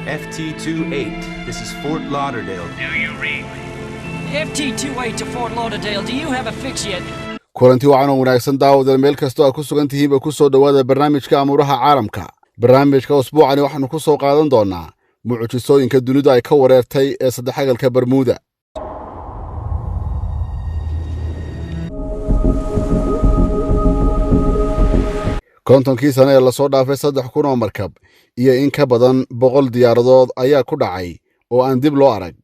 FT28, this is Fort Lauderdale. Do you read me? FT28 to Fort Lauderdale, do you have a fix yet? Kulanti wacan oo wanaagsan, daawadal, meel kastoo aad ku sugan tihiinba, ku soo dhowaada barnaamijka Amuuraha Caalamka. Barnaamijka usbuucani waxaannu ku soo qaadan doonnaa mucjisooyinka dunidu ay ka wareertay ee saddexagalka Bermuuda. 50kii sane ee lasoo dhaafay, 3000 oo markab iyo in ka badan 100 diyaaradood ayaa ku dhacay oo aan dib loo arag,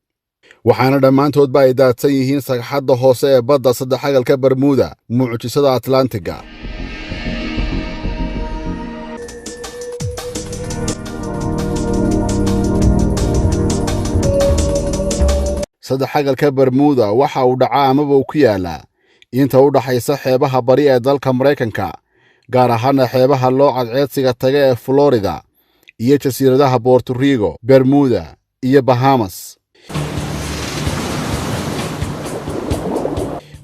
waxaana dhammaantoodba ay daadsan yihiin sagxadda hoose ee badda saddexagalka Bermuuda, mucjisada Atlantiga. Saddexagalka Bermuuda waxa uu dhacaa amaba uu ku yaalaa inta u dhaxaysa xeebaha bari ee dalka Maraykanka, gaar ahaana xeebaha loo cadceedsiga taga ee Florida iyo jasiiradaha Bortorigo, Bermuda iyo Bahamas.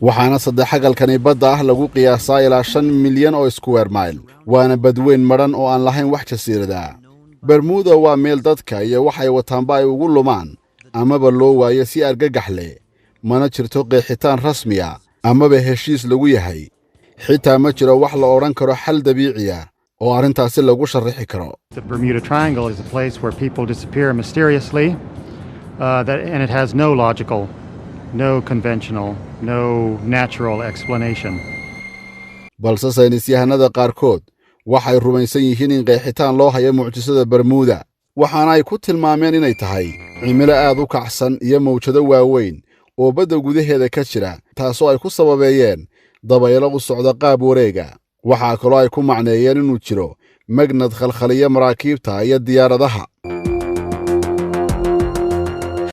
Waxaana saddexagalkani badda ah lagu qiyaasaa ilaa 5 milyan oo square mile, waana badweyn madhan oo aan lahayn wax jasiirada. Bermuda waa meel dadka iyo waxay wataanba ay ugu lumaan amaba loo waayo si argagax leh. Mana jirto qeexitaan rasmiya amaba heshiis lagu yahay. Xitaa ma jiro wax la odhan karo xal dabiiciya oo arrintaasi lagu sharrixi karo. The Bermuda Triangle is a place where people disappear mysteriously, and it has no logical, no conventional, no natural explanation. Balse saynisyahanada qaarkood waxay rumaysan yihiin in qeexitaan loo hayo mucjisada Bermuda, waxaana ay ku tilmaameen inay tahay cimilo aad u kacsan iyo mawjado waaweyn oo badda gudaheeda ka jira, taasoo ay ku sababeeyeen dabaylo u socda qaab wareega. Waxaa kaloo ay ku macneeyeen inuu jiro magnad khalkhaliya maraakiibta iyo diyaaradaha.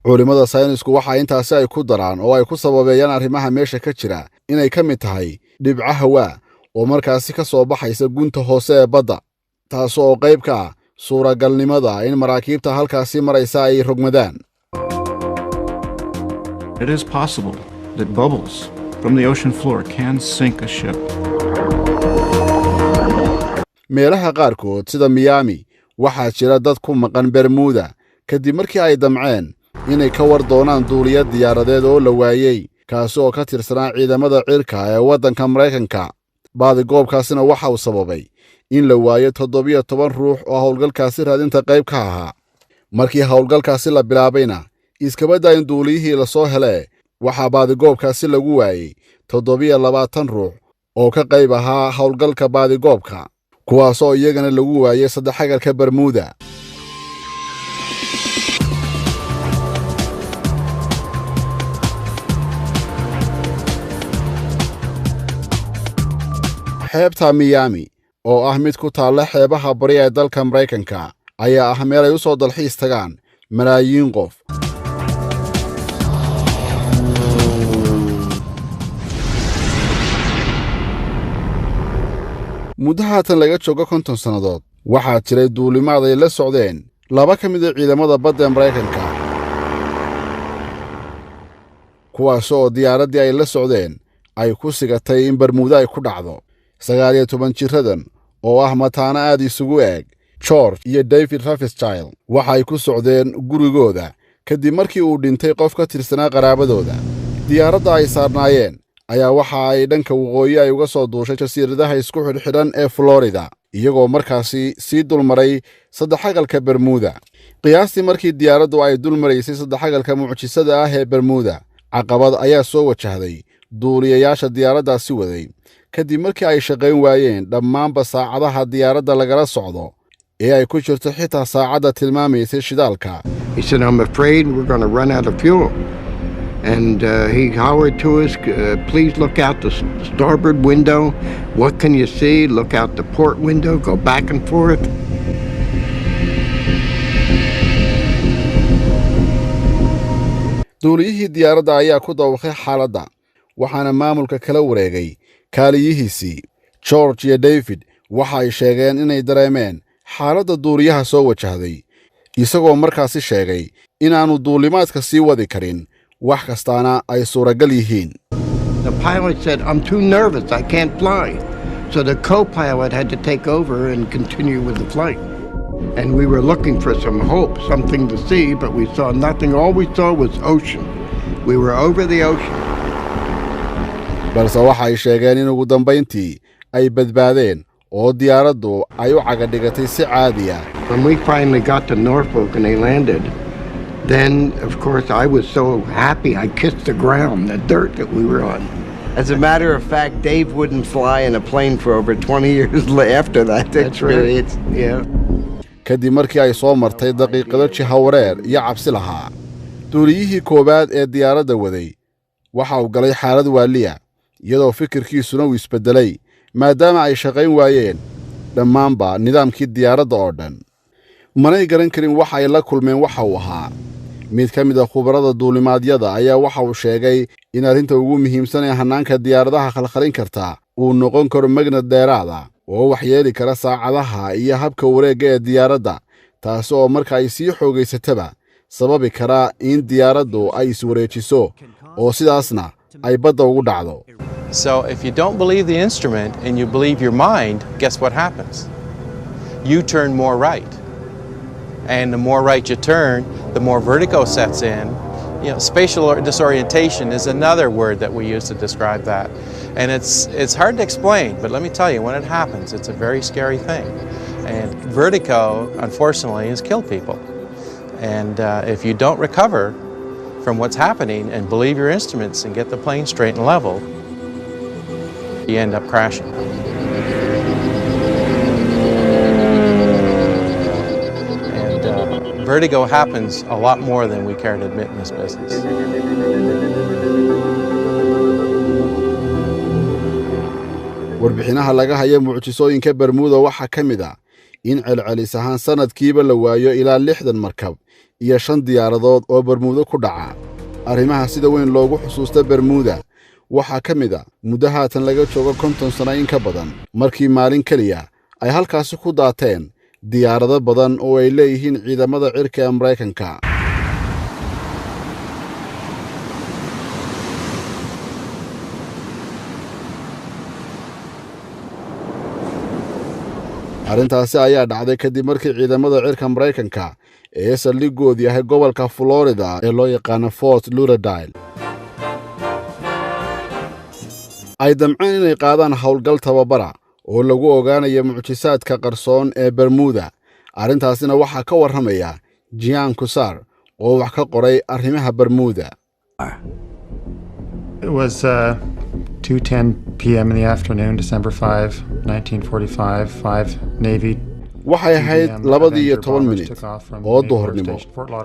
Culimmada saynisku waxaa intaasi ay ku daraan oo ay ku sababeeyaan arrimaha meesha ka jira inay ka mid tahay dhibco hawaa oo markaasi ka soo baxaysa gunta hoose ee badda, taas oo qayb ka ah suuragalnimada in maraakiibta halkaasi maraysa ay rogmadaan. It is possible that bubbles from the ocean floor can sink a ship. Meelaha qaarkood sida Miyaami, waxaa jira dad ku maqan Bermuda kadib markii ay damceen inay ka war doonaan duuliya diyaaradeed oo la waayey, kaasi oo ka tirsanaa ciidamada cirka ee waddanka Maraykanka. Baadigoobkaasina waxa uu sababay in la waayo 17 ruux oo howlgalkaasi raadinta qayb ka ahaa. Markii howlgalkaasi la bilaabayna, iskabadda in duuliyihii lasoo helee, waxaa baadigoobkaasi lagu waayey 27 ruux oo ka qayb ahaa howlgalka baadigoobka, kuwaasoo iyagana lagu waayey saddexagalka Bermuda. Xeebta Miyaami, oo ah mid ku taalla xeebaha bari ee dalka Maraykanka, ayaa ah meel ay u soo dalxiis tagaan malaayiin qof. Muddo haatan laga joogo 50 sannadood, waxaa jiray duulimaad ay la socdeen laba ka mid a ciidamada badda ee Maraykanka, kuwaas oo diyaaraddii ay la socdeen ay ku sigatay in Bermuuda ay ku dhacdo. 19 jiradan oo ah mataano aad isugu eeg, George iyo David Rothschild, waxa ay ku socdeen gurigooda kadib markii uu dhintay qof ka tirsanaa qaraabadooda. Diyaaradda ay saarnaayeen ayaa waxa ay dhanka waqooyi ay uga soo duushay jasiiradaha isku xidhxidhan ee Florida, iyagoo markaasi sii dulmaray saddexagalka Bermuda. Qiyaastii markii diyaaraddu ay dul maraysay saddexagalka mucjisada ah ee Bermuda, caqabad ayaa soo wajahday duuliyayaasha diyaaraddaasi waday, kadib markii ay shaqayn waayeen dhammaanba saacadaha diyaaradda lagala socdo ee ay ku jirto xitaa saacadda tilmaamaysay shidaalka. He said, "I'm afraid we're going to run out of fuel." And he hollered to us, "Please look out the starboard window. What can you see? Look out the port window, go back and forth." Duuliyihii diyaaradda ayaa ku dawaqay xaaladda, waxaana maamulka kala wareegay kaaliyihiisii. George iyo David waxa ay sheegeen inay dareemeen xaaladda duuliyaha soo wajahday, isagoo markaasi sheegay inaannu duulimaadka sii wadi karin, wax kastaana ay suuragal yihiin. The pilot said, "I'm too nervous. I can't fly." So the co pilot had to take over and continue with the flight. And we were looking for some hope, something to see, but we saw nothing. All we saw was ocean. We were over the ocean. Balse waxa ay sheegeen in ugu dambayntii ay badbaadeen oo diyaaraddu ay u cagadhigatay si caadi ah. When we finally got to Norfolk and they landed, then, of course, I was so happy I kissed the ground, the dirt that we were on. As a matter of fact, Dave wouldn't fly in a plane for over 20 years after that That's right. experience. Yeah. Kadib markii ay soo martay daqiiqado jihawareer iyo cabsi lahaa, duuliyihii koowaad ee diyaaradda waday waxa uu galay xaalad waaliya, iyadoo fikirkiisuna uu isbeddelay, maadaama ay shaqayn waayeen dhammaanba nidaamkii diyaaradda oo dhan. Manay garan karin waxa ay la kulmeen waxa uu ahaa. Mid ka mid a khubarada duulimaadyada ayaa waxa uu sheegay in arrinta ugu muhiimsan ee hannaanka diyaaradaha khalkhalin karta uu noqon karo magnad dheeraada oo waxyeeli kara saacadaha iyo habka wareegga ee diyaaradda, taasi oo marka ay sii xoogaysataba sababi kara in diyaaraddu ay iswareejiso oo sidaasna ay badda ugu dhacdo. So if you don't believe the instrument and you believe your mind, guess what happens? You turn more right. And the more right you turn, the more vertigo sets in. Spatial disorientation is another word that we use to describe that. And it's hard to explain, but let me tell you, when it happens, it's a very scary thing. And vertigo, unfortunately, has killed people. And if you don't recover from what's happening and believe your instruments and get the plane straight and level, you end up crashing. And vertigo happens a lot more than we care to admit in this business. Warbixinaha laga haya mucjisooyinka Bermuda waxaa ka mid ah in celcelis ahaan sannadkiiba la waayo ilaa 60 markab iyo shan diyaaradood oo Bermuudo ku dhaca. Arrimaha sida weyn loogu xusuusta Bermuda waxaa ka mid a muddo haatan laga joogo 50 sano in ka badan, markii maalin keliya ay halkaasi ku daateen diyaarado badan oo ay leeyihiin ciidamada cirka ee Maraykanka. Arrintaasi ayaa dhacday kadib markii ciidamada cirka Maraykanka ee saldhigoodu yahay gobolka Florida ee loo yaqaano Fort Lauderdale ay damceen inay qaadaan howlgal tababara oo lagu ogaanayo mucjisaadka qarsoon ee Bermuda. Arrintaasina waxaa ka warramaya Jian Kusar oo wax ka qoray arrimaha Bermuda. It was 2:10 p.m. in the afternoon, December 5, 1945. Five Navy Waxay ahayd 2:10 oo duhurnimo,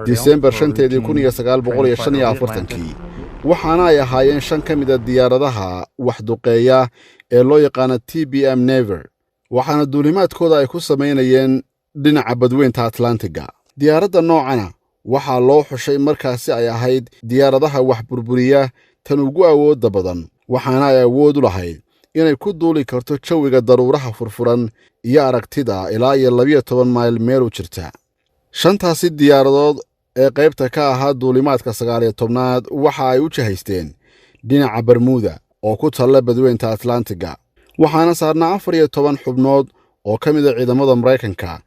Disembar 5-teedii, 1945-kii, waxaana ay ahaayeen shan ka mid a diyaaradaha waxduqeeya ee loo yaqaano TBM Naver, waxaana duulimaadkooda ay ku samaynayeen dhinaca badweynta Atlantiga. Diyaaradda noocana waxaa loo xushay markaasi ay ahayd diyaaradaha wax burburiya tan ugu awoodda badan, waxaana ay awood u lahayd inay ku duuli karto jawiga daruuraha furfuran iyo aragtida ilaa iyo 12 mayl meel u jirta. Shantaasi diyaaradood ee qaybta ka ahaa duulimaadka 19aad waxa ay u jihaysteen dhinaca Bermuda oo ku talla badweynta Atlantiga, waxaana saarnaa 14 xubnood oo ka mid a ciidamada Maraykanka,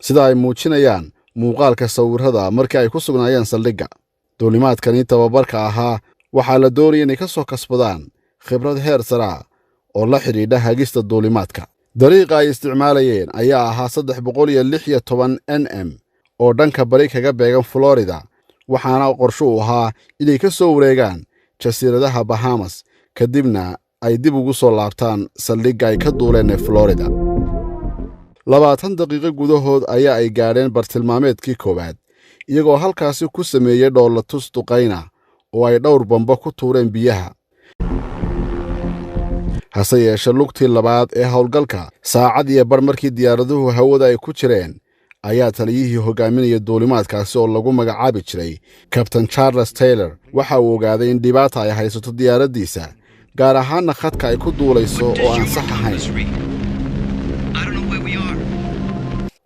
sida ay muujinayaan muuqaalka sawirrada markii ay ku sugnaayeen saldhigga. Duulimaadkani tababarka ahaa waxaa la doonaya inay ka soo kasbadaan khibrad heer saraa oo la xidhiidha hagista duulimaadka. Dariiqa ay isticmaalayeen ayaa ahaa 316 NM oo dhanka bari kaga beegan Florida, waxaana qorsho u ahaa inay ka soo wareegaan jasiiradaha Bahamas, kadibna ay dib ugu soo laabtaan saldhigga ay ka duuleen ee Florida. 20 daqiiqo gudahood ayaa ay gaadheen bartilmaameedkii koowaad, iyagoo halkaasi ku sameeyey dhoolatus duqayna oo ay dhowr bambo ku tuureen biyaha. Hase yeeshe, lugtii labaad ee howlgalka, saacad iyo bar markii diyaaraduhu hawada ay ku jireen, ayaa taliyihii hogaaminaya duulimaadkaasi oo lagu magacaabi jiray Kabtain Charles Taylor waxa uu ogaaday in dhibaata ay haysato diyaaraddiisa, gaar ahaanna khadka ay ku duulayso oo aan sax ahayn.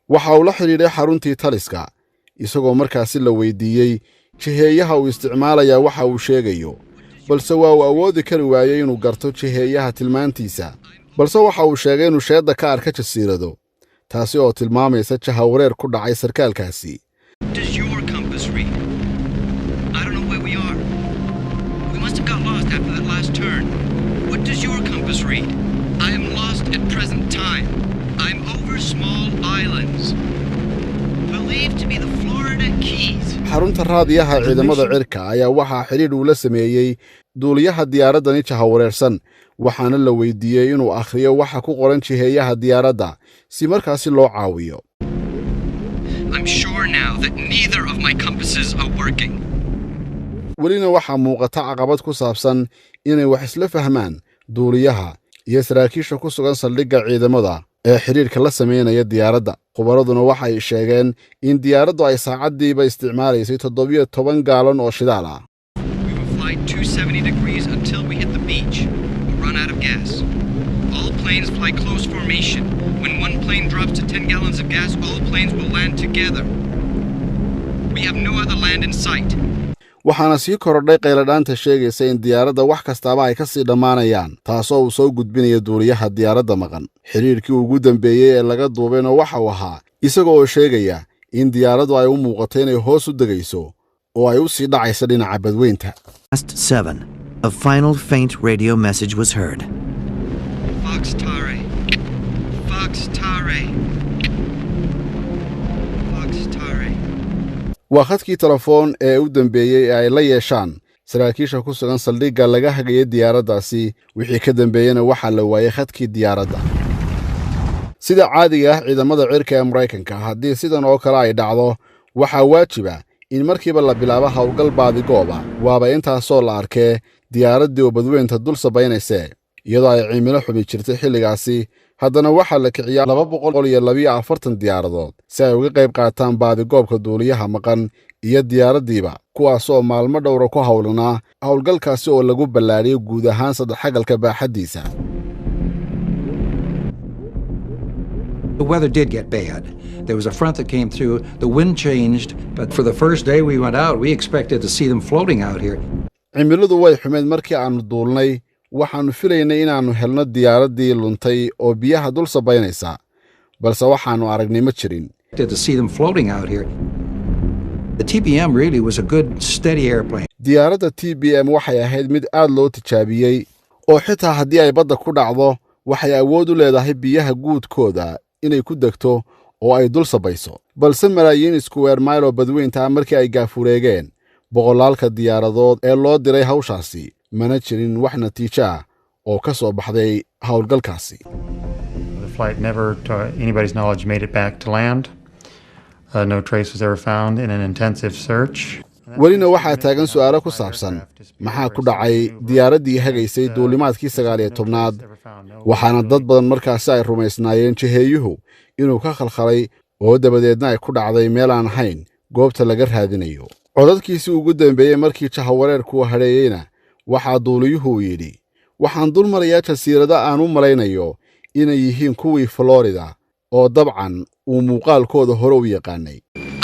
Waxa uu la xidhiidhay xaruntii taliska, isagoo markaasi la weydiiyey jiheeyaha uu isticmaalayaa waxa uu sheegayo, balse waa uu awoodi kari waayey inuu garto jiheeyaha tilmaantiisa. Balse waxa uu sheegay inuu sheedda ka arka jasiirado, taasi oo tilmaamaysa jahawareer ku dhacay sarkaalkaasi. Does your compass read? I don't know where we are. We must have got lost after that last turn. What does your compass read? I am lost at present time. I'm over small islands, believed to be the Florida Keys. Xarunta raadiyaha ciidamada cirka ayaa waxaa xidhiidh uu la sameeyey duuliyaha diyaaraddani jahawareersan, waxaana la weydiiyey inuu akhriyo waxa ku qoran jiheeyaha diyaaradda si markaasi loo caawiyo. I'm sure now that neither of my compasses are working. Welina waxaa muuqata caqabad ku saabsan inay wax isla fahmaan duuliyaha iyo saraakiisha ku sugan saldhigga ciidamada ee xidhiidhka la samaynaya diyaaradda. Khubaraduna waxay sheegeen in diyaaraddu ay saacaddiiba isticmaalaysay 17 gaalon oo shidaal ah. We will fly 270 degrees until we hit the beach or run out of gas. All planes fly close formation. When one plane drops to 10 gallons of gas, all planes will land together. We have no other land in sight. Waxaana sii korodhay qayladhaanta sheegaysa in diyaaradda wax kastaaba ay ka sii dhammaanayaan, taasoo uu soo gudbinaya duuliyaha diyaaradda maqan. Xidhiidhkii ugu dambeeyey ee laga duubayna waxa uu ahaa isaga oo sheegaya in diyaaraddu ay u muuqato inay hoos u degayso oo ay u sii dhacaysa dhinaca badweynta. Past 7, a final faint radio message was heard. Fox Tare. Fox Tare. Fox Tare. Waa khadkii telefoon ee u dambeeyey ee ay la yeeshaan saraakiisha ku sugan saldhigga laga hagayay diyaaraddaasi. Wixii ka dambeeyena waxaa la waayey khadkii diyaaradda. Sida caadiga ah, ciidamada cirka ee Maraykanka, haddii sidan oo kale ay dhacdo, waxaa waajiba in markiiba la bilaabo howlgal baadigooba. Waaba intaasoo la arkee diyaaraddii oo badweynta dul sabaynaysee, iyadoo ay cimilo xumi jirtay xilligaasi, haddana waxaa la kiciyaa 242 diyaaradood si ay uga qayb qaataan baadigoobka duuliyaha maqan iyo diyaaraddiiba, kuwaas oo maalmo dhowra ku howlanaa howlgalkaasi oo lagu ballaadhiyey guud ahaan saddexagalka baaxaddiisa. The weather did get bad. There was a front that came through, the wind changed, but for the first day we went out, we expected to see them floating out here. Cimiladu way xumeed markii aannu duulnay. Waxaannu filaynay inaannu helno diyaaraddii luntay oo biyaha dul sabaynaysa, balse waxaannu aragnay ma jirin. To see them floating out here. The TBM really was a good, steady airplane. Diyaaradda TBM waxay ahayd mid aad loo tijaabiyey, oo xitaa haddii ay badda ku dhacdo, waxay awood u leedahay biyaha guudkooda inay ku degto oo ay dul sabayso. Balse malaayiin square mile oo badweynta ah markii ay gaafureegeen boqolaalka diyaaradood ee loo diray hawshaasi, mana jirin wax natiijo ah oo ka soo baxday howlgalkaasi. The flight never, to anybody's knowledge, made it back to land. No trace was ever found in an intensive search. Welina waxaa taagan su'aalo ku saabsan maxaa ku dhacay diyaaraddii hagaysay duulimaadkii 19aad, waxaana dad badan markaasi ay rumaysnaayeen jiheeyuhu inuu ka khalkhalay oo dabadeedna ay ku dhacday meel aan ahayn goobta laga raadinayo. Codadkiisii ugu dambeeyey markii jahawareerku hadheeyeyna waxaa duuliyuhu yidhi: "Waxaan dul marayaa jasiirado aan u malaynayo inay yihiin kuwii Florida," oo dabcan uu muuqaalkooda hore u yaqaanay.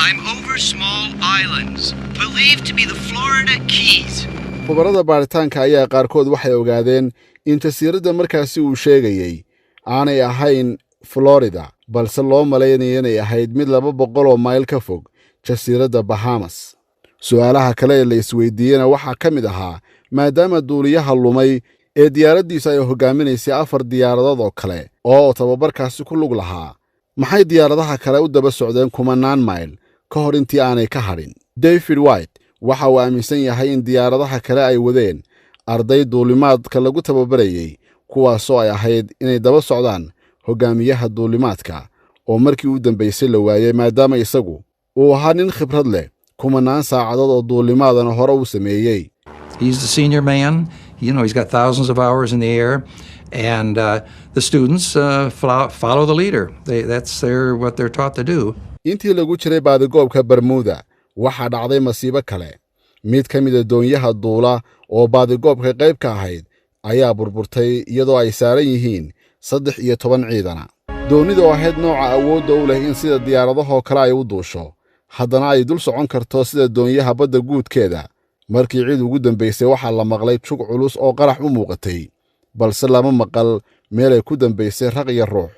I'm over small islands, believed to be the Florida Keys. Khubarada baaritaanka ayaa qaarkood waxay ogaadeen in jasiiradda markaasi uu sheegayey aanay ahayn Florida, balse loo malaynayo inay ahayd mid 200 oo mayl ka fog jasiiradda Bahamas. Su'aalaha kale ee la isweydiiyeyna waxaa ka mid ahaa, maadaama duuliyaha lumay ee diyaaraddiisu ay hoggaaminaysay afar diyaaradood oo kale oo tababarkaasi ku lug lahaa, maxay diyaaradaha kale u daba socdeen kumanaan mayl ka hor intii aanay ka hadhin? David White waxa uu aaminsan yahay in diyaaradaha kale ay wadeen arday duulimaadka lagu tababarayey, kuwaasoo ay ahayd inay daba socdaan hoggaamiyaha duulimaadka oo markii u dambaysay la waayey, maadaama isagu uu ahaa nin khibrad leh, kumanaan saacadood oo duulimaadana hore uu sameeyey. He's the senior man. He's got thousands of hours in the air. And the students follow the leader. That's what they're taught to do. Intii lagu jiray baadigoobka Bermuda waxaa dhacday masiibo kale. Mid ka mida doonyaha duula oo baadigoobka qayb ka ahayd ayaa burburtay, iyadoo ay saaran yihiin 13 ciidana. Doonnida oo ahayd nooca awoodda u leh in sida diyaaradahoo kale ay u duusho, haddana ay dul socon karto sida doonyaha badda guudkeeda, markii cid ugu dambaysay waxaa la maqlay jug culus oo qarax u muuqatay, balse lama maqal meelay ku dambaysay raq iyo ruux.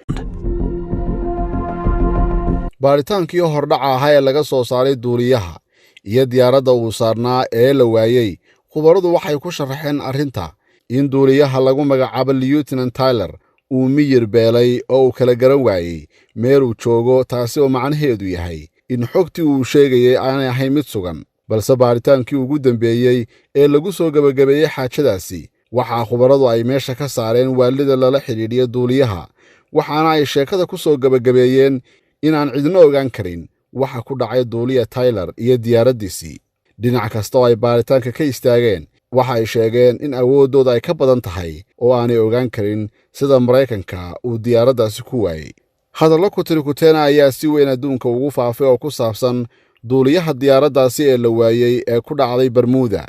Baaritaankii hordhaca ahaa ee laga soo saaray duuliyaha iyo diyaaradda uu saarnaa ee la waayey, khubaradu waxay ku sharaxeen arrinta in duuliyaha lagu magacaabo Lieutenant Tyler uu miyir beelay oo uu kala garan waayey meeluu joogo, taasi oo macnaheedu yahay in xogtii uu sheegayey aanay ahayn mid sugan. Balse baaritaankii ugu dambeeyey ee lagu soo gebagabeeyey xaajadaasi, waxaa khubaradu ay meesha ka saareen waalida lala xidhiidhiyo duuliyaha, waxaana ay sheekada ku soo gebagabeeyeen in aan cidno ogaan karin waxa ku dhacay duuliya Tyler iyo diyaaraddiisii. Dhinac kasta oo ay baaritaanka ka istaageen, waxa ay sheegeen in awooddooda ay ka badan tahay oo aanay ogaan karin sida Maraykanka uu diyaaraddaasi ku waayey. Hadallo kutirikuteena ayaa si weyn adduunka ugu faafay oo ku saabsan duuliyaha diyaaraddaasi ee la waayey ee ku dhacday Bermuda.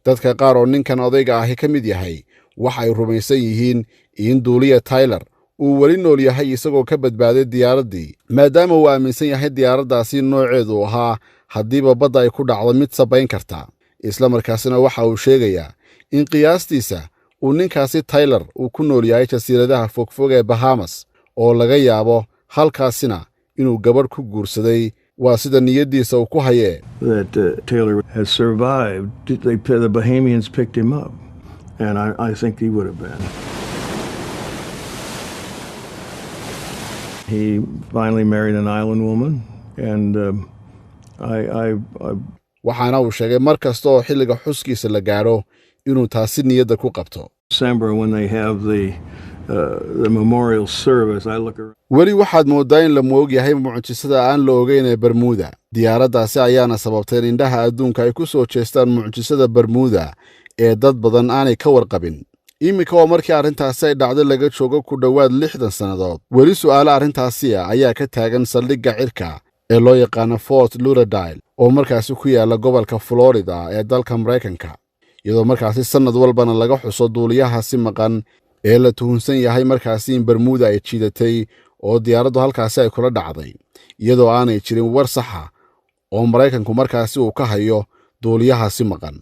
Dadka qaar oo ninkan odayga ahi ka mid yahay waxay rumaysan yihiin in duuliya Tyler uu weli nool yahay isagoo ka badbaaday diyaaraddii, maadaama uu aaminsan yahay diyaaraddaasi nooceedu ahaa haddiiba badda ay ku dhacdo mid sabayn karta. Isla markaasina waxa uu sheegayaa in qiyaastiisa uu ninkaasi Tyler uu ku nool yahay jasiiradaha fogfog ee Bahamas, oo laga yaabo halkaasina inuu gabadh ku guursaday, waa sida niyaddiisa uu ku hayee. That Taylor has survived. The Bahamians picked him up, and I think he would have been. He finally married an island woman, and I Waxaana uu sheegay mar kasta oo xilliga xuskiisa la gaadho inuu taasi niyadda ku qabto. December when they have the memorial service, I look around. Weli waxaad mooddaa in la moog yahay mucjisada aan la ogeyn ee Bermuda. Diyaaraddaasi ayaana sababtay in indhaha adduunka ay ku soo jeestaan mucjisada Bermuda ee dad badan aanay ka warqabin. Iminka oo markii arrintaasi ay dhacdo laga joogo ku dhowaad 60 sannadood, weli su'aalo arrintaasi ah ayaa ka taagan saldhigga cirka ee loo yaqaano Fort Lauderdale, oo markaasi ku yaalla gobolka Florida ee dalka Maraykanka, iyadoo markaasi sannad walbana laga xuso duuliyahaasi maqan ee la tuhunsan yahay markaasi in Bermuda ay jiidatay oo diyaaraddu halkaasi ay kula dhacday, iyadoo aanay jirin war saxa oo Maraykanku markaasi uu ka hayo duuliyahaasi maqan.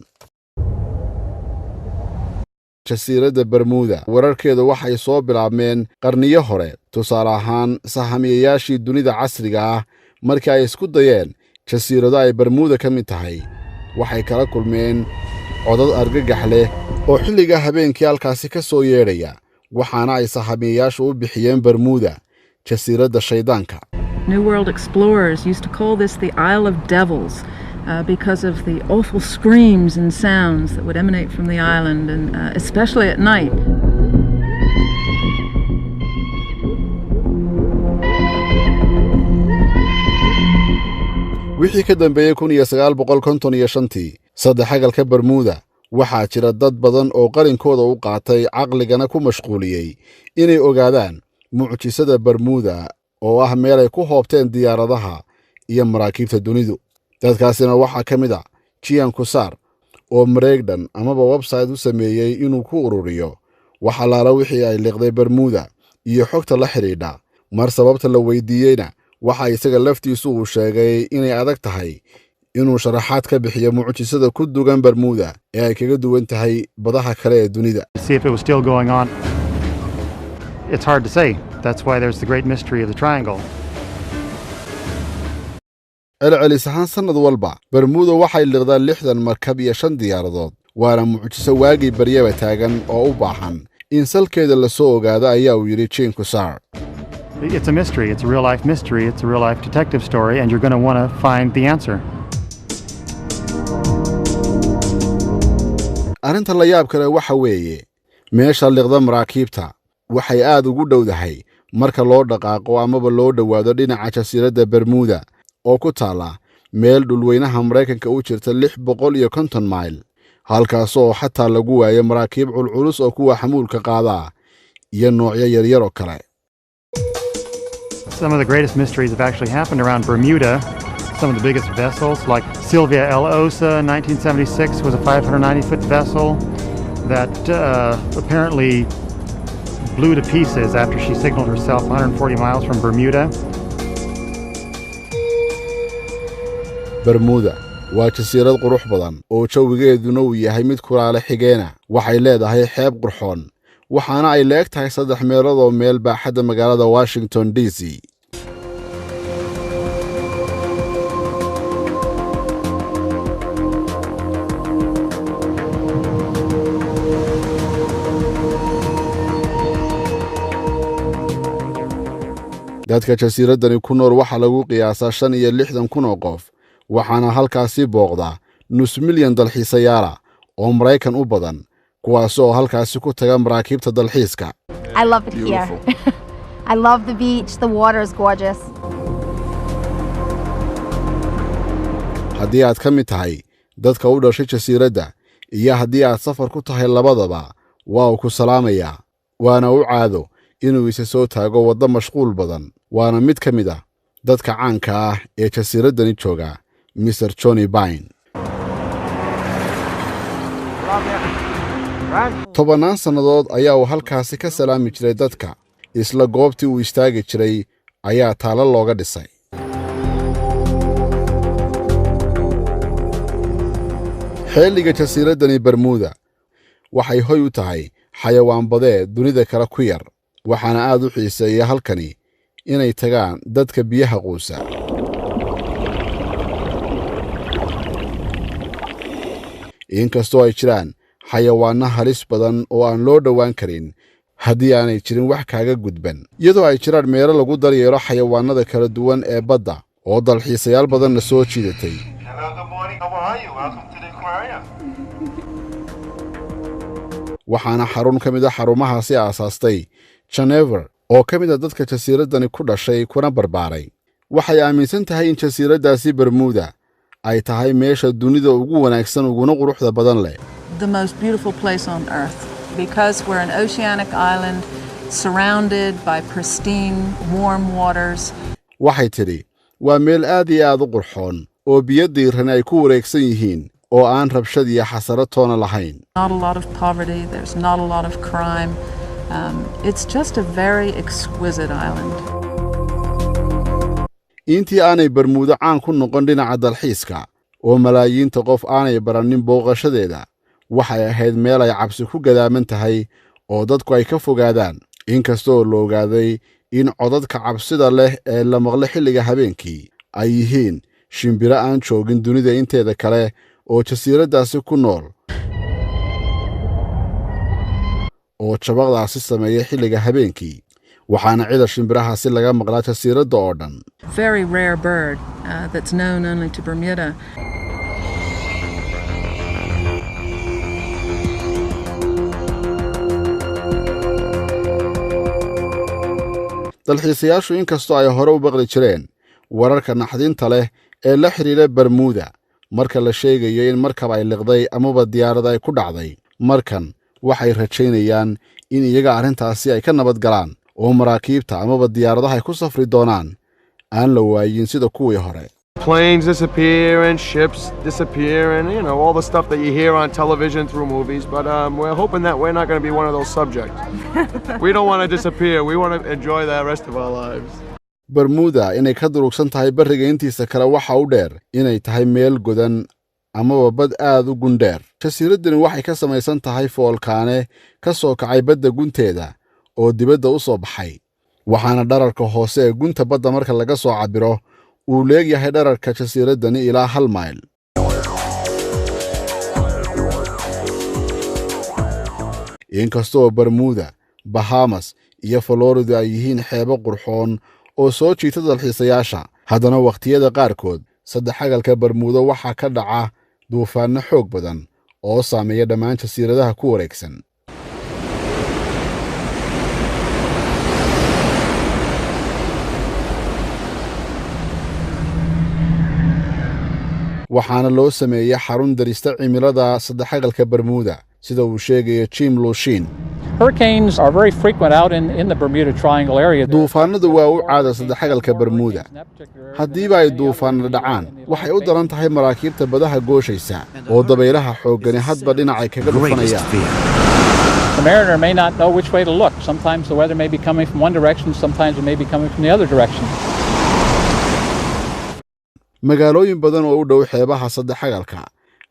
Jasiiradda Bermuda wararkeedu waxay soo bilaabmeen qarniyo hore. Tusaale ahaan, sahamiyayaashii dunida casriga ah markii ay isku dayeen jasiirado ay Bermuda ka mid tahay, waxay kala kulmeen codad argagax leh oo xilliga habeenkii halkaasi ka soo yeedhaya, waxaana ay sahamiyayaashu u bixiyeen Bermuda jasiiradda shayddaanka. New World explorers used to call this the Isle of Devils because of the awful screams and sounds that would emanate from the island, and especially at night. Wixii ka dambeeyey 1955-tii, saddexagalka Bermuda waxaa jira dad badan oo qarinkooda u qaatay, caqligana ku mashquuliyey inay ogaadaan mucjisada Bermuda, oo ah meel ay ku hoobteen diyaaradaha iyo maraakiibta dunidu. Dadkaasina waxaa ka mid a Jian Kusaar, oo mareegdhan amaba website u sameeyey inuu ku ururiyo wax allaala wixii ay liqday Bermuda iyo xogta la xidhiidha. Mar sababta la weydiiyeyna, waxa isaga laftiisu uu sheegay inay adag tahay inuu sharaxaad ka bixiyo mucjisada ku dugan Bermuda ee ay kaga duwan tahay badaha kale ee dunida. To see if it was still going on. It's hard to say. That's why there's the great mystery of the triangle. Celcelis ahaan sannad walba Bermuda waxay liqdaa 60 markab iyo shan diyaaradood, waana mucjiso waagii baryaba taagan oo u baahan in salkeeda la soo ogaado, ayaa uu yidhi Jean Kusar. It's a mystery. It's a real life mystery. It's a real life detective story, and you're going to want to find the answer. Arrinta la yaab kale waxa weeye meesha liqda maraakiibta waxay aad ugu dhowdahay marka loo dhaqaaqo amaba loo dhowaado dhinaca jasiiradda Bermuda, oo ku taalla meel dhulweynaha Maraykanka u jirta 650 mayl, halkaasoo xataa lagu waayo maraakiib culculus oo kuwa xamuulka qaadaa iyo noocyo yaryar oo kale. Some of the greatest mysteries have actually happened around Bermuda. Some of the biggest vessels, like Sylvia L. Osa in 1976, was a 590 foot vessel that apparently blew to pieces after she signaled herself 140 miles from Bermuda. Bermuda waa jasiirad qurux badan oo jawigeeduna uu yahay mid kulaale xigeena. Waxay leedahay xeeb qurxoon, waxaana ay leeg tahay saddex meelood oo meel baaxadda magaalada Washington D C. Dadka jasiiraddani ku nool waxaa lagu qiyaasaa 65,000 oo qof, waxaana halkaasi booqda nus milyan dalxiisayaala oo Maraykan u badan, kuwaas oo halkaasi ku taga maraakiibta dalxiiska. I love it here. I love the beach. The water is gorgeous. Haddii aad ka mid tahay dadka u dhashay jasiiradda iyo haddii aad safar ku tahay labadaba, waa uu ku salaamayaa, waana u caado inuu isa soo taago waddo mashquul badan. Waana mid ka mid ah dadka caanka ah ee jasiiraddani jooga, Mr Johnny Bine. Tobannaan sannadood ayaa uu halkaasi ka salaami jiray dadka. Isla goobtii uu istaagi jiray ayaa taalo looga dhisay. Xeelliga jasiiraddani Bermuda waxay hoy u tahay xayawaan badeed dunida kale ku yar, waxaana aad u xiiseeya halkani inay tagaan dadka biyaha quusa. Inkastoo ay jiraan xayawaanno halis badan oo aan loo dhowaan karin haddii aanay jirin wax kaaga gudban, iyadoo ay jiraan meelo lagu daryeelo xayawaannada kala duwan ee badda oo dalxiisayaal badanna soo jiidatay, waxaana xarun ka mid a xarumahaasi aasaastay Genever oo ka mid a dadka jasiiraddani ku dhashay kuna barbaaray. Waxay aaminsan tahay in jasiiraddaasi Bermuda ay tahay meesha dunida ugu wanaagsan uguna quruxda badan leh. The most beautiful place on earth because we're an oceanic island surrounded by pristine, warm waters. Waxay tidhi waa meel aad iyo aad u qurxoon oo biyo diiran ay ku wareegsan yihiin oo aan rabshad iyo xasarad toona lahayn. Not a lot of poverty, there's not a lot of crime. It's just a very exquisite island. Intii aanay Bermuudo caan ku noqon dhinaca dalxiiska oo malaayiinta qof aanay baranin booqashadeeda, waxay ahayd meel ay cabsi ku gadaaman tahay oo dadku ay ka fogaadaan, inkastoo la ogaaday in codadka cabsida leh ee la maqlo xilliga habeenkii ay yihiin shimbiro aan joogin dunida inteeda kale oo jasiiraddaasi ku nool oo jabaqdaasi sameeya xilliga habeenkii, waxaana cida shimbirahaasi laga maqlaa jasiiradda oo dhan. Very rare bird that's known only to Bermuda. Dalxiisayaashu inkastoo ay hore u baqli jireen wararka naxdinta leh ee la xidhiidha Bermuda marka la sheegayo in markab ay liqday amaba diyaarad ay ku dhacday, markan waxay rajaynayaan in iyaga arrintaasi ay ka nabad galaan oo maraakiibta amaba diyaaradaha ay ku safri doonaan aan la waayin sida kuwii hore. Planes disappear and ships disappear and all the stuff that you hear on television through movies, but we're hoping that we're not going to be one of those subjects. We don't want to disappear. We want to enjoy the rest of our lives. Bermuda inay ka durugsan tahay barriga intiisa kale waxa u dheer inay tahay meel godan amaba bad aad u gundheer. Jasiiraddani waxay ka samaysan tahay foolkaane ka soo kacay badda gunteeda oo dibadda u soo baxay, waxaana dhararka hoose ee gunta badda marka laga soo cabbiro uu leegyahay dhararka jasiiraddani ilaa 1 mayl. Inkastoo Bermuda, Bahamas iyo Florida ay yihiin xeebo qurxoon oo soo jiita dalxiisayaasha, haddana wakhtiyada qaarkood saddexagalka Bermuda waxaa ka dhaca duufaanno xoog badan oo saameeya dhammaan jasiiradaha ku wareegsan. Waxaana loo sameeyey xarun darista cimilada saddexagalka Bermuda, sida uu sheegayo Jim Lushin. Hurricanes are very frequent out in the Bermuda Triangle area. Duufaanadu waa u caada saddexagalka Bermuda. Haddiiba ay duufaanna dhacaan, waxay u daran tahay maraakiibta badaha gooshaysa oo dabaylaha xooggani hadba dhinacay kaga dhufanayaan. The mariner may not know which way to look. Sometimes the weather may be coming from one direction, sometimes it may be coming from the other direction. Magaalooyin badan oo u dhow xeebaha saddexagalka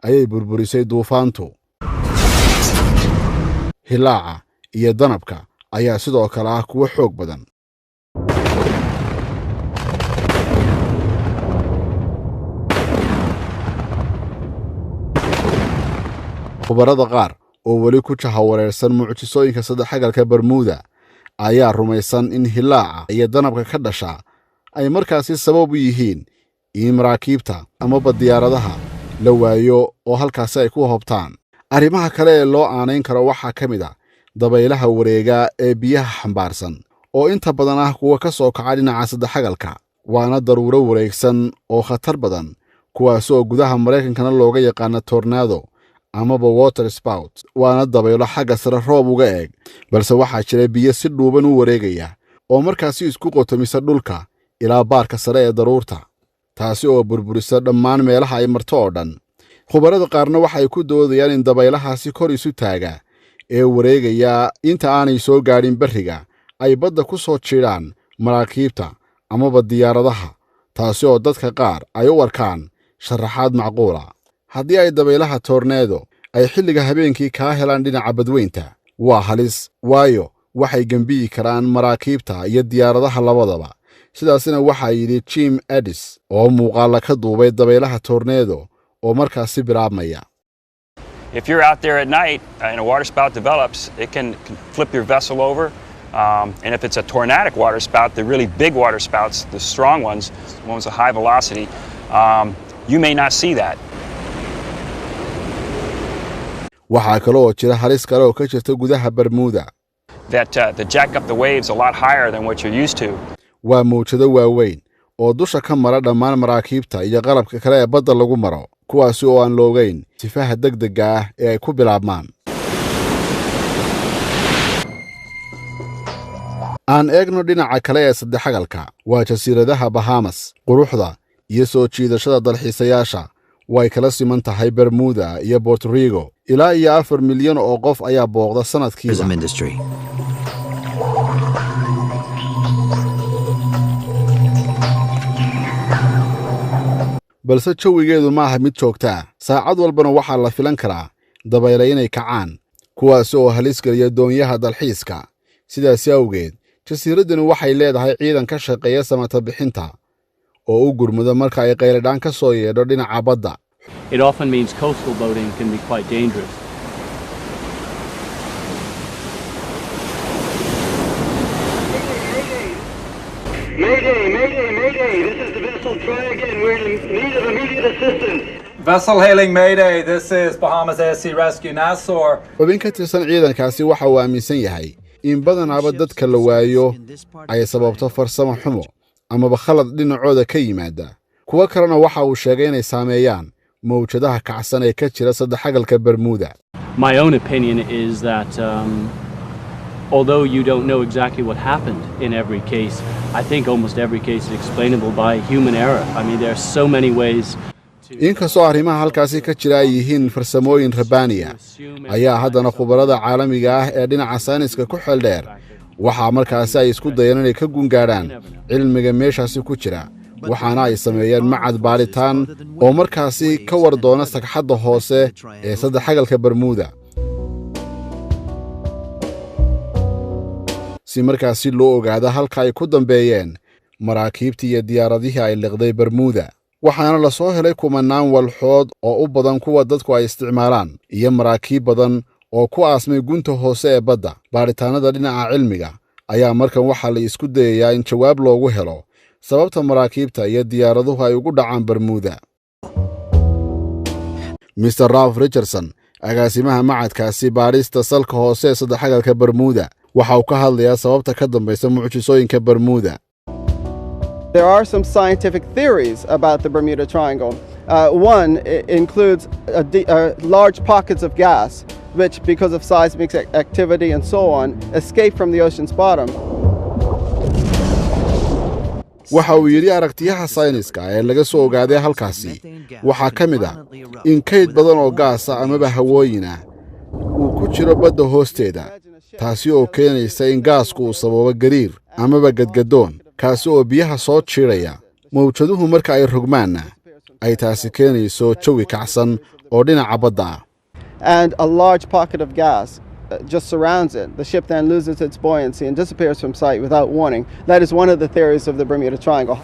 ayay burburisay duufaantu. Hilaaca iyo danabka ayaa sidoo kale ah kuwo xoog badan. Khubarada qaar oo weli ku jahawareersan mucjisooyinka saddexagalka Bermuda Ayaa rumaysan in hillaaca iyo danabka ka dhasha ay markaasi sabab u yihiin in maraakiibta amaba diyaaradaha la waayo oo halkaasi ay ku hobtaan. Arrimaha kale ee loo aanayn karo waxaa ka mid ah dabaylaha wareega ee biyaha xambaarsan oo inta badan ah kuwa ka soo kaca dhinaca saddexagalka, waana daruuro wareegsan oo khatar badan, kuwaas oo gudaha Maraykankana looga yaqaano tornado amaba water spout, waana dabaylo xagga sare roob uga eeg, balse waxaa jira biyo si dhuuban u wareegaya oo markaasi isku qotomisa dhulka ilaa baarka sare ee daruurta, taasi oo burburisa dhammaan meelaha ay marto oo dhan. Khubarada qaarna waxay ku doodayaan in dabaylahaasi kor isu taaga ee wareegaya inta aanay soo gaadhin berriga ay badda ku soo jiidhaan maraakiibta amaba diyaaradaha, taasi oo dadka qaar ay u arkaan sharaxaad macquula. Haddii ay dabaylaha torneedo ay xilliga habeenkii kaa helaan dhinaca badweynta, waa halis, waayo waxay gembiyi karaan maraakiibta iyo diyaaradaha labadaba. Sidaasina waxaa yidhi Jim Edis oo muuqaalla ka duubay dabaylaha torneedo oo markaasi bilaabmaya. If you're out there at night and a water spout develops, it can flip your vessel over. And if it's a tornadic water spout, the really big water spouts, the strong ones, the ones with high velocity, you may not see that. Waxaa kale oo jira halis kale oo ka jirta gudaha Bermuda. That jack up the waves a lot higher than what you're used to. Waa mawjado waaweyn oo dusha ka mara dhammaan maraakiibta iyo qalabka kale ee badda lagu maro, kuwaasi oo aan loogayn sifaha degdegga ah ee ay ku bilaabmaan. Aan eegno dhinaca kale ee saddexagalka, waa jasiiradaha Bahamas. Quruxda iyo soo jiidashada dalxiisayaasha way kala siman tahay Bermuda iyo Puerto Rico. Ilaa iyo 4 milyan oo qof ayaa booqda sanadkiiba. Tourism industry. Balse jawigeedu maaha mid joogta ah, saacad walbana waxaa la filan karaa dabayle inay kacaan, kuwaasi oo halis geliya doonyaha dalxiiska. Sidaasi awgeed jasiiraddani waxay leedahay ciidan ka shaqeeya samata bixinta oo u gurmado marka ay qayladhaan ka soo yeedho dhinaca badda. It often means coastal boating can be quite dangerous. Mayday, mayday, mayday. This is the vessel Try Again. We're in need of immediate assistance. Vessel hailing Mayday. This is Bahamas Air Sea Rescue Nassau. Xubin ka tirsan ciidankaasi waxa uu aaminsan yahay in badanaaba dadka la waayo ay sababto farsamo xumo amaba khalad dhinacooda ka yimaada. Kuwo kalena waxa uu sheegay inay saameeyaan mawjadaha kacsan ee ka jira saddexagalka Bermuda. My own opinion is that although you don't know exactly what happened in every case, I think almost every case is explainable by human error. I mean, there are so many ways. Inkastoo arrimaha halkaasi ka jira ay yihiin farsamooyin rabbaaniya, ayaa haddana khubarada caalamiga ah ee dhinaca sayniska ku xeel dheer waxaa markaasi ay isku dayeen inay ka gungaadhaan cilmiga meeshaasi ku jira, waxaana ay sameeyeen macad baadhitaan oo markaasi ka war doona sagxadda hoose ee saddexagalka Bermuda, si markaasi loo ogaado halka ay ku dambeeyeen maraakiibtii iyo diyaaradihii ay liqday Bermuda. Waxaana la soo helay kumanaan walxood oo u badan kuwa dadku ay isticmaalaan iyo maraakiib badan oo ku aasmay gunta hoose ee badda. Baadhitaannada dhinaca cilmiga ayaa markan waxaa la isku dayayaa in jawaab loogu helo sababta maraakiibta iyo diyaaraduhu ay ugu dhacaan Bermuda. Mr Ralph Richardson, agaasimaha macadkaasi baadhista salka hoose ee saddexagalka Bermuda, waxa uu ka hadlayaa sababta ka dambaysa mucjisooyinka Bermuda. There are some scientific theories about the Bermuda Triangle. One includes large pockets of gas, which, because of seismic activity and so on, escape from the ocean's bottom. Waxa uu yidhi, aragtiyaha sayniska ee laga soo ogaaday halkaasi waxaa ka mid ah in kayd badan oo gaasa amaba hawooyin ah uu ku jiro badda hoosteeda, taasi oo keenaysa in gaasku uu sababo gariir amaba gadgadoon, kaasi oo biyaha soo jiidhaya, mawjaduhu marka ay rogmaanna ay taasi keenayso jawi kacsan oo dhinaca badda ah. And a large pocket of gas just surrounds it. The ship then loses its buoyancy and disappears from sight without warning. That is one of the theories of the Bermuda Triangle.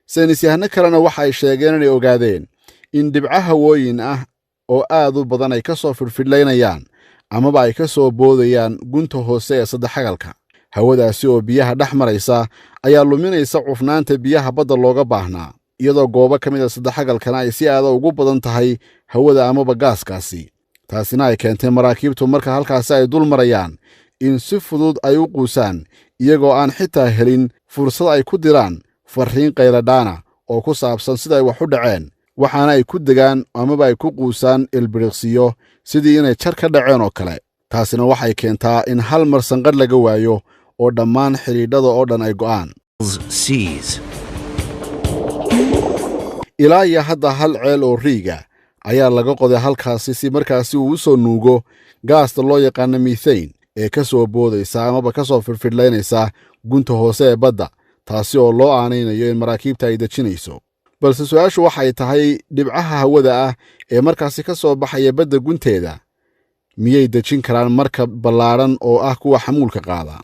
Saynisyahano kalena waxa ay sheegeen inay ogaadeen in dhibco hawooyin ah oo aad u badan ay ka soo fidhfidhlaynayaan amaba ay ka soo boodayaan gunta hoose ee saddexagalka. Hawadaasi oo biyaha dhex maraysa ayaa luminaysa cufnaanta biyaha badda looga baahnaa, iyadoo goobo ka mid a saddexagalkana ay si aada ugu badan tahay hawada amaba gaaskaasi. Taasina ay keentay maraakiibtu marka halkaasi ay dul marayaan in si fudud ay u quusaan, iyagoo aan xitaa helin fursad ay ku diraan farriin qayladhaana oo ku saabsan sida ay wax u dhaceen, waxaana ay ku degaan amaba ay ku quusaan ilbiriqsiyo sidii inay jar ka dhaceen oo kale. Taasina waxay keentaa in hal mar sanqadh laga waayo oo dhammaan xidhiidhada oo dhan ay go'aan. Seas. Ilaa iyo hadda hal ceel oo riiga ayaa laga qoday halkaasi si markaasi uu u soo nuugo gaasta loo yaqaano methane ee ka soo boodaysa amaba ka soo firfidhlaynaysa gunta hoose ee badda, taasi oo loo aanaynayo in maraakiibta ay dejinayso. Balse su'aashu waxay tahay, dhibcaha hawada ah ee markaasi ka soo baxaya badda gunteeda miyay dejin karaan markab ballaadhan oo ah kuwa xamuulka qaada?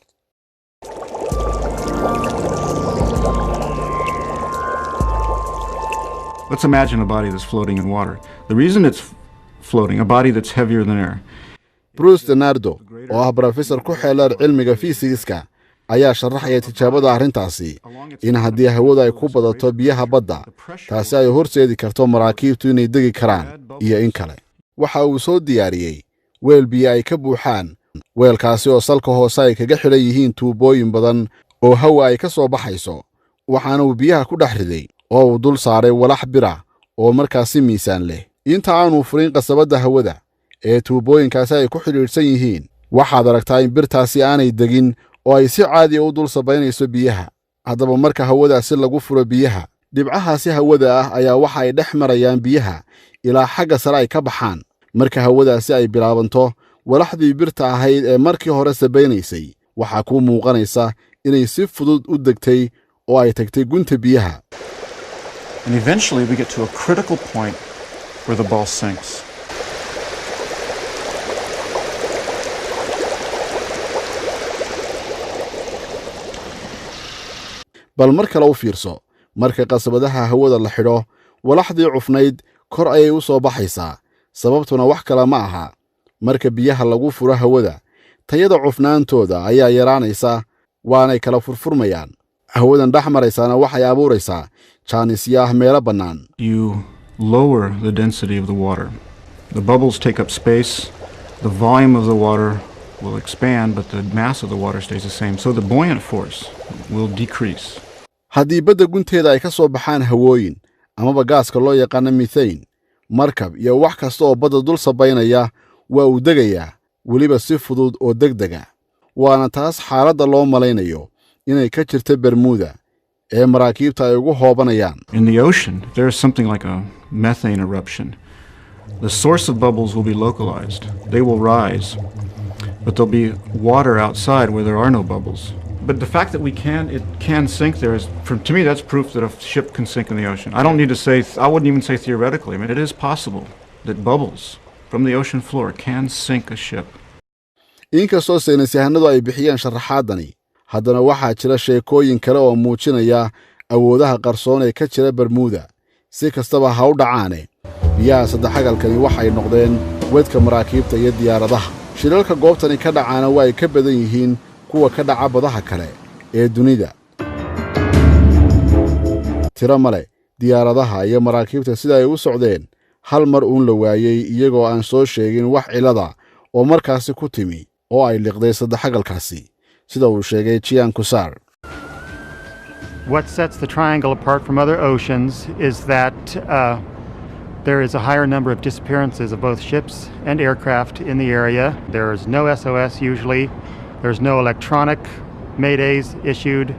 Let's imagine a body that's floating in water. The reason it's floating, a body that's heavier than air, Bruce Denardo oo ah brofesor ku xeeldheer cilmiga fiisigiska ayaa sharaxaya tijaabada arrintaasi, in haddii hawadu ay ku badato biyaha badda, taasi ay horseedi karto maraakiibtu inay degi karaan iyo in kale. Waxa uu soo diyaariyey weel biyo ay ka buuxaan, weelkaasi oo salka hoose ay kaga xidhan yihiin tuubooyin badan oo hawa ay ka soo baxayso, waxaana uu biyaha ku dhex riday oo uu dul saaray walax bira oo markaasi miisaan leh. Inta aanu furin qasabadda hawada ee tuubooyinkaasi ay ku xidhiidhsan yihiin, waxaad aragtaa in birtaasi aanay degin oo ay si caadiya u dul sabaynayso biyaha. Haddaba marka hawadaasi lagu furo biyaha, dhibcahaasi hawada ah ayaa waxa ay dhex marayaan biyaha ilaa xagga sare ay ka baxaan. Marka hawadaasi ay bilaabanto, walaxdii birta ahayd ee markii hore sabaynaysay waxaa kuu muuqanaysa inay si fudud u degtay oo ay tagtay gunta biyaha. And eventually we get to a critical point where the ball sinks. Bal mar kale u fiirso, marka qasabadaha hawada la xidho, walaxdii cufnayd kor ayay u soo baxaysaa. Sababtuna wax kale ma aha, marka biyaha lagu furo hawada, tayada cufnaantooda ayaa yaraanaysa, waanay kala furfurmayaan. Hawadan dhex maraysaana waxay abuuraysaa jaanisyo ah meelo bannaan. You lower the density of the water. The bubbles take up space, the volume of the water will expand, but the mass of the water stays the same. So the buoyant force will decrease. Haddii badda gunteeda ay ka soo baxaan hawooyin amaba gaaska loo yaqaano methane, markab iyo wax kasta oo badda dul sabaynaya waa uu degayaa, weliba si fudud oo degdega. Waana taas xaaladda loo malaynayo inay ka jirta Bermuda ee maraakiibta ay ugu hoobanayaan. In the ocean, if there is something like a methane eruption, the source of bubbles will be localized. They will rise, but there'll be water outside where there are no bubbles. But the fact that it can sink there is, to me, that's proof that a ship can sink in the ocean. I don't need to say, I wouldn't even say theoretically. I mean, it is possible that bubbles from the ocean floor can sink a ship. Inkastoo saynisyahanadu ay bixiyeen sharaxaadani, haddana waxaa jira sheekooyin kale oo muujinaya awoodaha qarsoon ee ka jira Bermuda. Si kastaba ha u dhacaane, biyaha saddexagalkani waxay noqdeen wedka maraakiibta iyo diyaaradaha. Shilalka goobtani ka dhacaana waa ay ka badan yihiin kuwa ka dhaca badaha kale ee dunida. Tiro male diyaaradaha iyo maraakiibta sida ay u socdeen hal mar uun la waayey, iyagoo aan soo sheegin wax cilada oo markaasi ku timi oo ay liqday saddexagalkaasi, sida uu sheegay Jian Kusar. What sets the triangle apart from other oceans is that there is a higher number of disappearances of both ships and aircraft in the area. There is no SOS usually. There's no electronic maydays issued.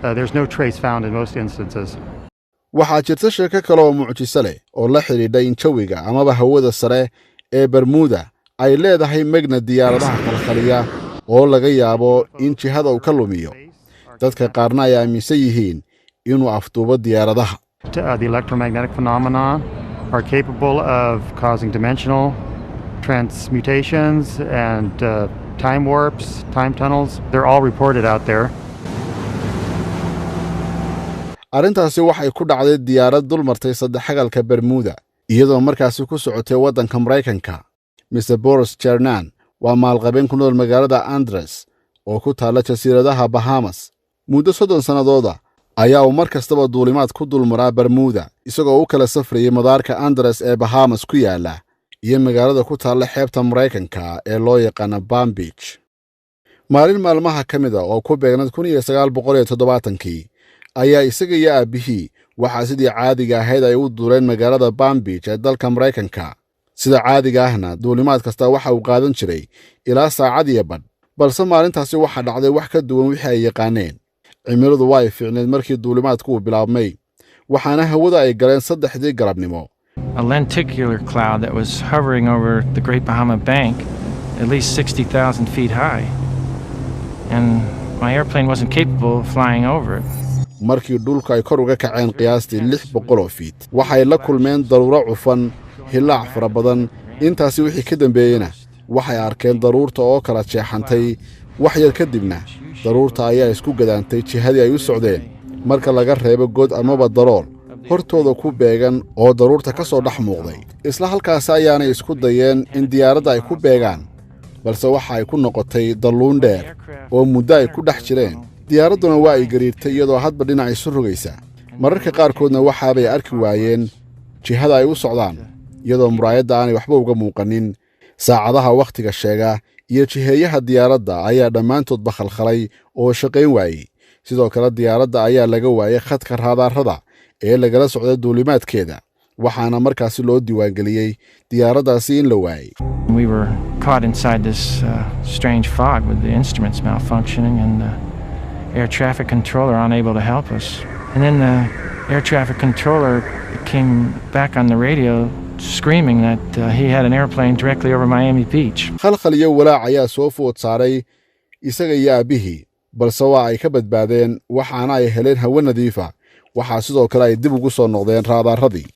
There's no trace found in most instances. Waxaa jirta sheeko kale oo mucjiso leh oo la xidhiidha in jawiga amaba hawada sare ee Bermuda ay leedahay megna diyaaradaha khalkhaliya oo laga yaabo in jihada uu ka lumiyo. Dadka qaarna ay aaminsan yihiin inuu afduubo diyaaradaha. The electromagnetic phenomena are capable of causing dimensional transmutations and time warps, time tunnels. They're all reported out there. Arrintaasi waxay ku dhacday diyaarad dul martay saddexagalka Bermuda, iyadoo markaasi ku socotay waddanka Maraykanka. Mr Boris Jernan waa maalqabeen ku nool magaalada Andres. oo ku taalla jasiiradaha Bahamas. Muddo 30 sannadooda ayaa uu mar kastaba duulimaad ku dulmaraa Bermuda, isagoo u kala safrayay madaarka Andres ee Bahamas ku yaalla iyo magaalada ku taalla xeebta Maraykanka ee loo yaqaana Palm Beach. Maalin maalmaha ka mid a oo ku beegnad 1970-kii ayaa isaga iyo aabbihii waxaa sidii caadiga ahayd ay u duuleen magaalada Palm Beach ee dalka Maraykanka. Sida caadiga ahna duulimaad kasta waxa uu qaadan jiray ilaa saacad iyo badh, balse maalintaasi waxaa dhacday wax ka duwan wixii ay yaqaaneen. Cimiladu waa ay fiicneed markii duulimaadku uu bilaabmay, waxaana hawada ay galeen 3dii galabnimo. A lenticular cloud that was hovering over the Great Bahama Bank, at least 60,000 feet high. And my airplane wasn't capable of flying over it. Markii dhulku ay kor uga kaceen qiyaastii 600 fiit, waxay la kulmeen daruuro cufan, hillaac fara badan. Intaasi wixii ka dambeeyeyna waxay arkeen daruurta oo kala jeexantay. Wax yar kadibna daruurta ayaa isku gadaantay jihadii ay u socdeen, marka laga reebo god amaba dalool hortooda ku beegan oo daruurta ka soo dhex muuqday. Isla halkaasi ayaanay isku dayeen in diyaaradda ay ku beegaan, balse waxa ay ku noqotay dalluun dheer oo muddo ay ku dhex jireen. Diyaaradduna waa ay gariirtay iyadoo hadba dhinac isu rogaysa. Mararka qaarkoodna waxaabay arki waayeen jihada ay u socdaan, iyadoo muraayadda aanay waxba uga muuqanin. Saacadaha wakhtiga sheega iyo jiheeyaha diyaaradda ayaa dhammaantoodba khalkhalay oo shaqayn waayey. Sidoo kale diyaaradda ayaa laga waayey khadka raadaarada ee lagala socday duulimaadkeeda, waxaana markaasi loo diiwaangeliyey diyaaraddaasi in la waayey. We were caught inside this strange fog with the instruments malfunctioning and the air traffic controller unable to help us. And then the air traffic controller came back on the radio screaming that he had an airplane directly over Miami Beach. Khalkhal iyo walaac ayaa soo food saaray isaga iyo aabbihii, balse waa ay ka badbaadeen, waxaana ay heleen hawo nadiifa. Waxaa sidoo kale ay dib ugu soo noqdeen raadaaradii.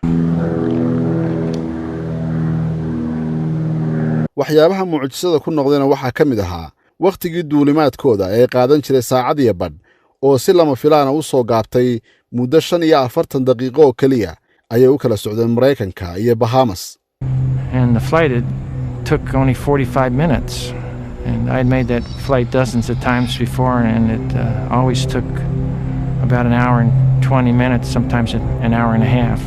Waxyaabaha mucjisada ku noqdayna waxaa ka mid ahaa wakhtigii duulimaadkooda ee qaadan jiray saacad iyo badh oo si lama filaana u soo gaabtay. Muddo 45 daqiiqo oo keliya ayay u kala socdeen Maraykanka iyo Bahamas. And the flight, it took only 45 minutes. And I'd made that flight dozens of times before, and it always took about an hour and 20 minutes, sometimes an hour and a half.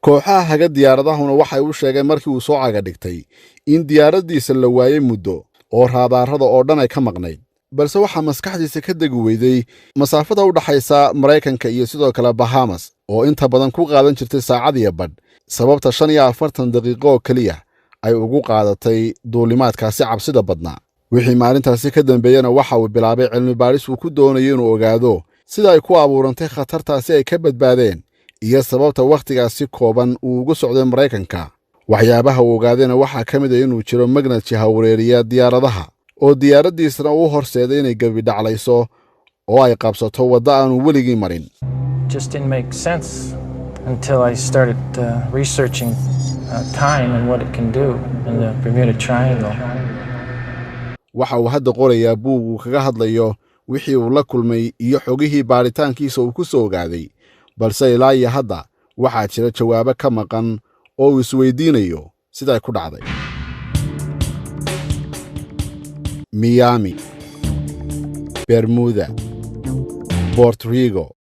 Kooxaha haga diyaaradahuna waxay u sheegeen markii uu soo caga dhigtay in diyaaraddiisa la waayey muddo oo raadaarada oo dhan ay ka maqnayd, balse waxaa maskaxdiisa ka degi weyday masaafada u dhaxaysa Maraykanka iyo sidoo kale Bahamas oo inta badan ku qaadan jirtay saacad iyo badh, sababta 45 daqiiqo oo keliya ay ugu qaadatay duulimaadkaasi cabsida badnaa. Wixii maalintaasi ka dambeeyena waxa uu bilaabay cilmi baadhis uu ku doonayo inuu ogaado sida ay ku abuurantay khatartaasi ay ka badbaadeen iyo sababta wakhtigaasi kooban uu ugu socday Maraykanka. Waxyaabaha uu ogaadayna waxaa ka mid a inuu jiro magnad jihawareeriya diyaaradaha oo diyaaraddiisna uu horseeday inay gebi dhaclayso oo ay qabsato waddo aanu weligii marin. Just didn't make sense until I started researching time and what it can do in the Bermuda Triangle. Waxa uu hadda qorayaa buug uu kaga hadlayo wixii uu la kulmay iyo xogihii baadhitaankiisa uu ku soo ogaaday, balse ilaa iyo hadda waxaa jira jawaabo ka maqan oo uu isweydiinayo siday ku dhacday. Miami, Bermuda, Borto Rico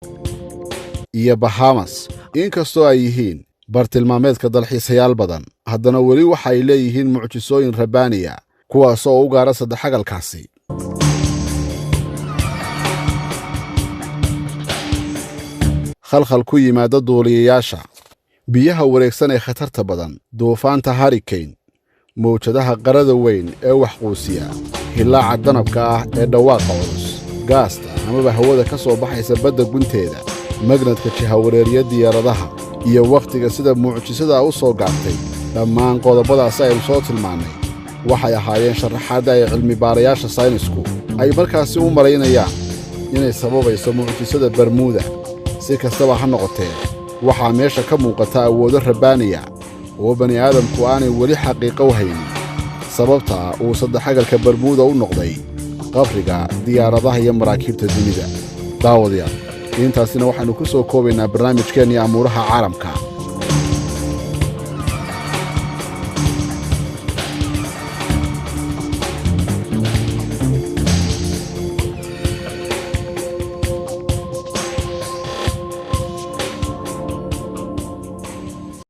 iyo Bahamas inkastoo ay yihiin bartilmaameedka dalxiisayaal badan, haddana weli waxa ay leeyihiin mucjisooyin rabbaaniya, kuwaasoo u gaara saddexagalkaasi. Khalkhal ku yimaada duuliyayaasha, biyaha wareegsan ee khatarta badan, duufaanta harrikane, mawjadaha qarada weyn ee waxquusiya, hillaaca danabka ah ee dhawaaqa culus, gaasta amaba hawada ka soo baxaysa badda gunteeda, magnadka jihawareeriya diyaaradaha iyo wakhtiga sida mucjisada u soo gaabtay, dhammaan qodobadaasi aynu soo tilmaannay waxay ahaayeen sharaxaadda ay cilmibaarayaasha saynisku ay markaasi u malaynayaan inay sababayso mucjisada Bermuda. Si kastaba ha noqotee, waxaa meesha ka muuqata awoodo rabbaaniya oo bani aadamku aanay weli xaqiiqo u haynin sababtaa uu saddexagalka Bermuda u noqday qabriga diyaaradaha iyo maraakiibta dunida. Daawadayaal, intaasina waxaannu ku soo koobaynaa barnaamijkeennii amuuraha caalamka.